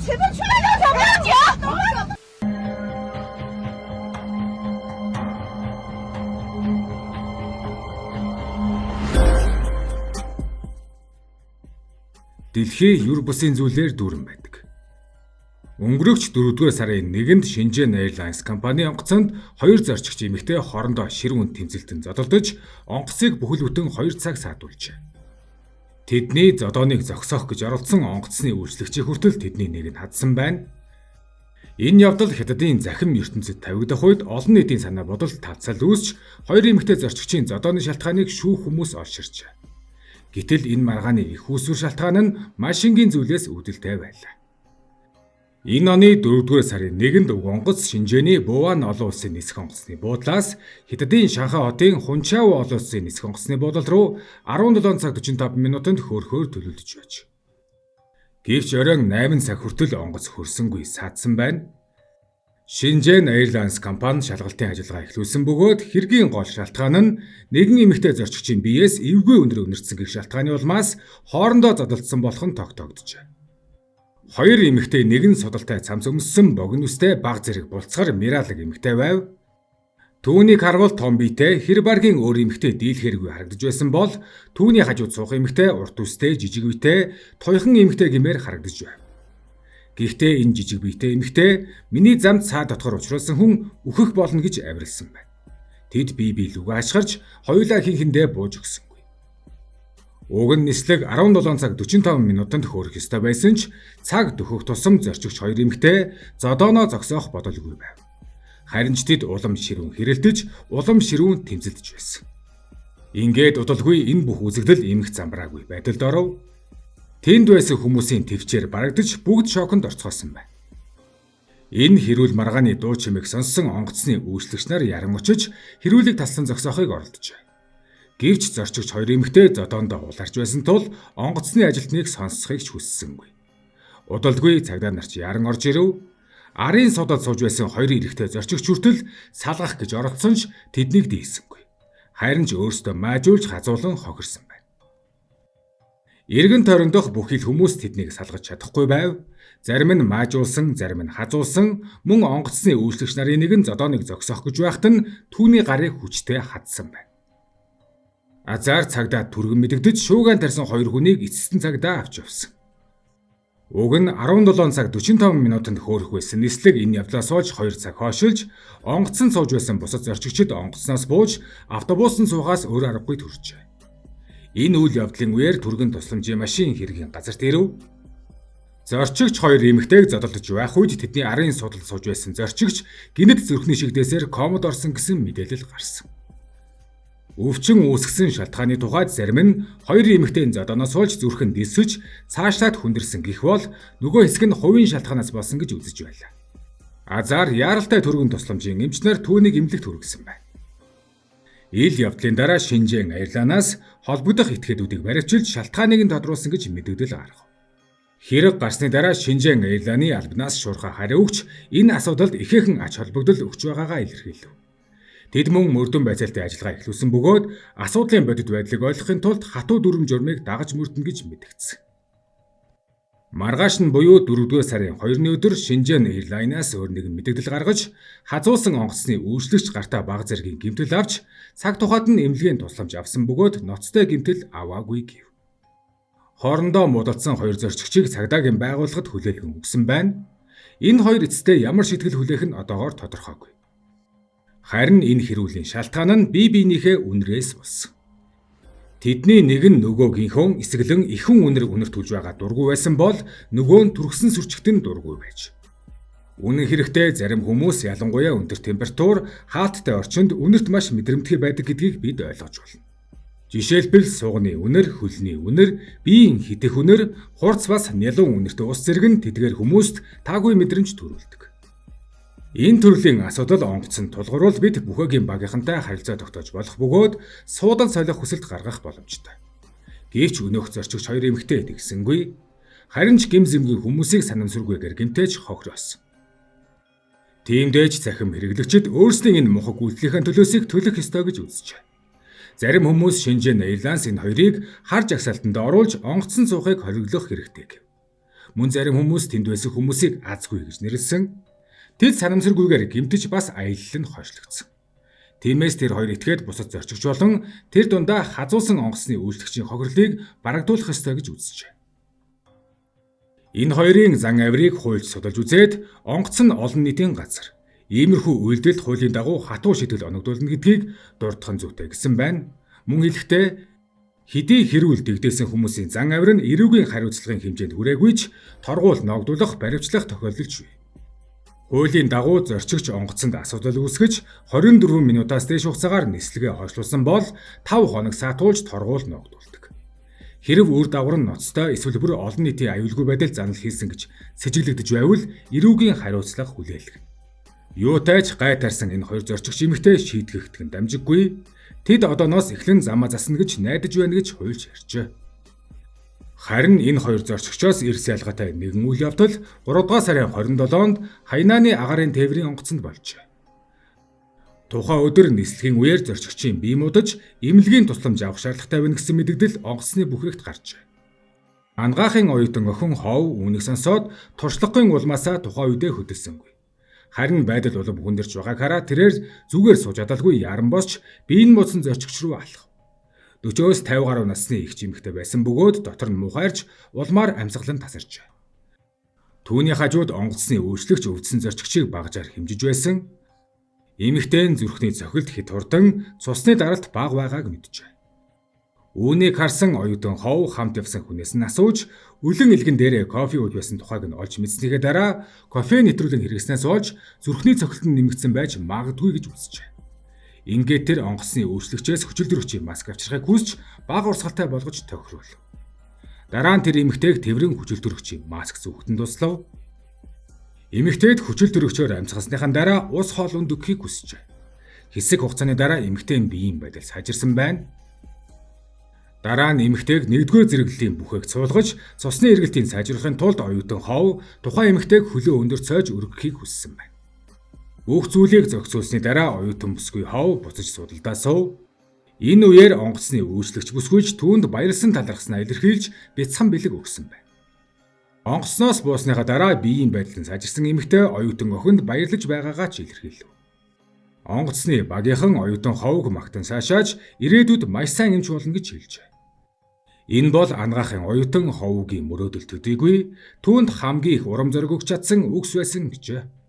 前面去了两条，不要紧啊！ Дэлхий юр бусын зүйлээр дүүрэн байдаг. Өнгөрөгч 4-р сарын 1-нд Шинжэн Airlines компани онгоцонд хоёр зорчигч эмэгтэй хоорондоо ширүүн тэмцэлтэн зодолдож, онгоцыг бүхэл бүтэн 2 цаг саадуулжээ. Тэдний зодооныг зогсоох гэж оролдсон онгоцны үйлчлэгчийн хүртэл тэдний нэг нь хадсан байна. Энэ явдал Хятадын захим ертөнцид тавигдах үед олон нийтийн санаа бодол тавцал үүсч, хоёр эмэгтэй зорчигчийн зодооны шалтгааныг шүүх хүмүүс олширчээ. Гэтэл энэ маргааны их үүсвэр шалтгаан нь маш энгийн зүйлээс үүдэлтэй байлаа. Энэ оны 4-р сарын 1-нд уг онгоц Шинжээний Буван олон улсын нисэх онгоцны буудлаас Хятадын Шанхай хотын Хунчао олон улсын нисэх онгоцны буудлал руу 17 цаг 45 минутанд хөөрхөөр төлөвлөж байж. Гэвч оройн 8 цаг хүртэл онгоц хөрсөнгүй саадсан байна. Шинжээн Airlines компани шалгалтын ажиллагаа эхлүүлсэн бөгөөд хэргийн гол шалтгаан нь нэгэн эмэгтэй зорчигчийн биеэс эвгүй өндөр өнөртсөн гэх шалтгааны улмаас хоорондоо зодолдсон болох нь тогтоогджээ. Хоёр эмэгтэй нэг нь судалтай цамц өмссөн богино үстэй баг зэрэг булцгар миралаг эмэгтэй байв. Түүнийг харвал том биетэй хэр баргийн өөр эмэгтэй дийлхээргүй харагдаж байсан бол түүний хажууд суух эмэгтэй урт үстэй жижиг биетэй туяхан эмэгтэй гэмээр харагдаж байв. Гэхдээ энэ жижиг биетэй эмэгтэй миний замд цаа дотгор учруулсан хүн үхэх болно гэж авиралсан байна. Тэд бие бие лүгэ ашгарч хоёулаа хин хэндээ бууж өгсөнгүй. Уг нь нислэг 17 цаг 45 минутанд хөөрөх ёстой байсан ч цаг дөхөх тусам зорчигч хоёр эмэгтэй зодооноо зогсоох бодолгүй байв. Харин ч тэд улам ширүүн хэрэлдэж, улам ширүүн тэмцэлдэж байсан. Ингээд удалгүй энэ бүх үзэгдэл эмх замбраагүй байдалд оров. Тэнд байсан хүмүүсийн төвчээр барагдаж бүгд шоконд орцгоосон байна. Энэ хэрүүл маргааны дуу чимээг сонссон онгоцны үйлчлэгч нар яран очиж хэрүүлийг таслан зогсоохыг оролдожээ. Гэвч зорчигч хоёр эмэгтэй зодоондоо улаарч байсан тул онгоцны ажилтныг сонсохыг ч хүссэнгүй. Удалгүй цагдаа нар ч яран орж ирэв. Арын судад сууж байсан хоёр эрэгтэй зорчигч хүртэл салгах гэж оролдсон ч тэднийг дийсэнгүй. Харин ч өөрсдөө маажуулж хазуулан хохирсон байна. Эргэн тойрондох бүхий л хүмүүс тэднийг салгаж чадахгүй байв. Зарим нь маажуулсан, зарим нь хазуулсан, мөн онгоцны үйлчлэгч нарын нэг нь зодооныг зогсоох гэж байхад нь түүний гарыг хүчтэй хадсан байна. Азар цагдаа түргэн мэдэгдэж шуугаан тарьсан хоёр хүнийг эцэстэн цагдаа авч явсан. Уг нь 17 цаг 45 минутанд хөөрөх байсан нислэг энэ явдлаас болж 2 цаг хойшилж, онгоцон сууж байсан бусад зорчигчид онгоцноос бууж автобусан суухаас өөр аргагүй төржээ. Энэ үйл явдлын үеэр түргэн тусламжийн машин хэргийн газарт ирэв. Зорчигч хоёр эмэгтэйг зодолдож байх үед тэдний арын судалд сууж байсан зорчигч гинэт зүрхний шигдээсээр комод орсон гэсэн мэдээлэл гарсан. Өвчин үүсгэсэн шалтгааны тухайд зарим нь хоёр эмэгтэй зодооноос болж зүрх нь дисвэж цаашлаад хүндэрсэн гэх бол нөгөө хэсэг нь хувийн шалтгаанаас болсон гэж үзэж байлаа. Азар яаралтай түргэн тусламжийн эмчнэр түүнийг эмнэлэгт хүргэсэн байна. Ил явдлын дараа Шинжээн Airlines холбогдох этгээдүүдийг баривчилж шалтгааныг нь тодруулсан гэж мэдэгдэл гаргав. Хэрэг гарсны дараа Шинжээн Airlines албанаас шуурхай хариу өгч энэ асуудалд ихээхэн ач холбогдол өгч байгаагаа илэрхийлв. Тэд мөн мөрдөн байцаалтын ажиллагаа эхлүүлсэн бөгөөд асуудлын бодит байдлыг ойлгохын тулд хатуу дүрм журмыг дагаж мөрдөнө гэж мэдэгдсэн. Маргааш нь буюу 4-р сарын 2-ны өдөр Шинжээн Airlines өөр нэгэн мэдэгдэл гаргаж, хазуулсан онгоцны үйлчлэгч гартаа баг зэргийн гэмтэл авч, цаг тухайд нь эмнэлгийн тусламж авсан бөгөөд ноцтой гэмтэл аваагүй гэв. Хоорондоо муудалцсан хоёр зорчигчийг цагдаагийн байгууллагад хүлээлгэн өгсөн байна. Энэ хоёр эцэстээ ямар шийтгэл хүлээх нь одоогоор тодорхойгүй. Харин энэ хэрүүлийн шалтгаан нь бие биенийхээ үнрээс болсон. Тэдний нэг нь нөгөөгийнхөө эсэглэн ихэн үнэр үнэртүүлж байгаа дургүй байсан бол нөгөө нь түрхсэн сүрчгтэн дургүй байж. Үнэн хэрэгтээ зарим хүмүүс ялангуяа өндөр температур, хаалттай орчинд үнэрт маш мэдрэмтгий байдаг гэдгийг бид ойлгож байна. Жишээлбэл сугны үнэр, хөлний үнэр, биеийн хитэх үнэр, хурц бас нялуун үнэртэй ус зэрэг нь тэдгээр хүмүүст таагүй мэдрэмж төрүүлдэг. Энэ төрлийн асуудал онгоцонд тулгууруул бид бүхэгийн багийнхантай харилцаа тогтоож болох бөгөөд суудал солих хүсэлт гаргах боломжтой. Гэвч өнөөх зорчигч хоёр эмэгтэй тэгсэнгүй. Харин ч гим зэмгүй хүмүүсийг санамсаргүйгээр гэмтээж хохиросон. Тиймдээж цахим хэрэглэгчид өөрсдийн энэ мунхаг үйлдэлийнхээ төлөөсийг төлөх ёстой гэж үзжээ. Зарим хүмүүс Шинжээн Airlines энэ хоёрыг хар жагсаалтанд оруулж онгоцон суухыг хориглох хэрэгтэй гэв. Мөн зарим хүмүүс тэнд байсан хүмүүсийг азгүй гэж нэрлэсэн. Тэд санамсаргүйгээр гэмтэж бас аялал нь хойшлогдсон. Тиймээс тэр хоёр этгээд бусад зорчигч болон тэр дундаа хазуусан онгоцны үйлчлэгчийн хохирлыг барагдуулах ёстой гэж үзжээ. Энэ хоёрын зан авирыг хуульч судалж үзээд онгоц нь олон нийтийн газар. Иймэрхүү үйлдэлд хуулийн дагуу хатуу шийтгэл оногдуулна гэдгийг дурдах нь зүйтэй гэсэн байна. Мөн хэлэхдээ хэдий хэрүүл дэгдээсэн хүмүүсийн зан авир нь эрүүгийн хариуцлагын хэмжээнд хүрээгүй ч торгуул ноогдуулах, баривчлах тохиолдол ч бий. Хуулийн дагуу зорчигч онгоцонд асуудал үүсгэж 24 минутаас дээш хугацаагаар нислэгээ хойшлуулсан бол 5 хоног саатуулж торгуул ноогдуулдаг. Хэрэв үр дагавар нь ноцтой эсвэл бүр олон нийтийн аюулгүй байдал занал хийсэн гэж сэжиглэгдэж байвал эрүүгийн хариуцлага хүлээлгэнэ. Юутай ч гай тарсан энэ хоёр зорчигч эмэгтэй шийтгэгдэх нь дамжиггүй. Тэд одооноос эхлэн замаа засна гэж найдаж байна гэж хуульч ярьжээ. Харин энэ хоёр зорчигчоос эрс ялгаатай нэгэн үйл явдал 3 дугаар сарын 27-нд Хайнаны агаарын тээврийн онгоцонд болжээ. Тухайн өдөр нислэгийн үеэр зорчигчийн бие муудаж эмнэлгийн тусламж авах шаардлагатай байна гэсэн мэдэгдэл онгоцны бүхрэгт гарчээ. Ангаахын оюутан охин Хов үүнийг сонсоод туршлагын улмаасаа тухайн үедээ хөдөлсөнгүй. Харин байдал улам хүндэрч байгааг хараад тэрээр зүгээр сууж чадалгүй яран босч бие нь муудсан зорчигч руу алхав. 40-оос 50 гаруй насны эгч эмэгтэй байсан бөгөөд дотор нь муухайрч улмаар амьсгалан тасарчээ. Түүний хажууд онгоцны үйлчлэгч өвдсөн зорчигчийг багажаар хэмжиж байсан. Эмэгтэй нь зүрхний цохилт хэд хурдан цусны даралт бага байгааг мэджээ. Үүнийг харсан оюутан Хов хамт явсан хүнээс нь асууж өлөн элгэн дээрээ кофе ууж байсан тухайг нь олж мэдснийхээ дараа кофе нэвтрүүлэн хэрэглэснээс болж зүрхний цохилт нь нэмэгдсэн байж магадгүй гэж үзжээ. Ингээд тэр онгоцны үйлчлэгчээс хүчил төрөгчийн маск авчрахыг хүсч бага урсгалтай болгож тохируулав. Дараа нь тэр эмэгтэйг тэврэн хүчил төрөгчийн маск зүүхэд нь туслав. Эмэгтэйд хүчил төрөгчөөр амьсгалсныхаа дараа ус хоол унд өгөхийг хүсжээ. Хэсэг хугацааны дараа эмэгтэй нь биеийн байдал сайжирсан байна. Дараа нь эмэгтэйг нэгдүгээр зэрэглэлийн бүхээг цуулгаж цусны эргэлтийг сайжруулахын тулд оюутан Хов тухайн эмэгтэйг хөлөө өндөр цойж өргөхийг хүссэн байна. Бүх зүйлийг зохицуулсны дараа оюутан бүсгүй Хов буцаж суудалдаа суув. Энэ үеэр онгоцны үйлчлэгч бүсгүй ч түүнд баярлсан талархснаа илэрхийлж бяцхан бэлэг өгсөн байна. Онгоцноос буусныхаа дараа биеийн байдал нь сайжирсан эмэгтэй оюутан охинд баярлаж байгаагаа ч илэрхийлв. Онгоцны багийнхан оюутан Ховг магтан сайшааж ирээдүйд маш сайн эмч болно гэж хэлжээ. Энэ бол Ангаахын оюутан Ховгийн мөрөөдөл төдийгүй түүнд хамгийн их урам зориг өгч чадсан үгс байсан гэжээ.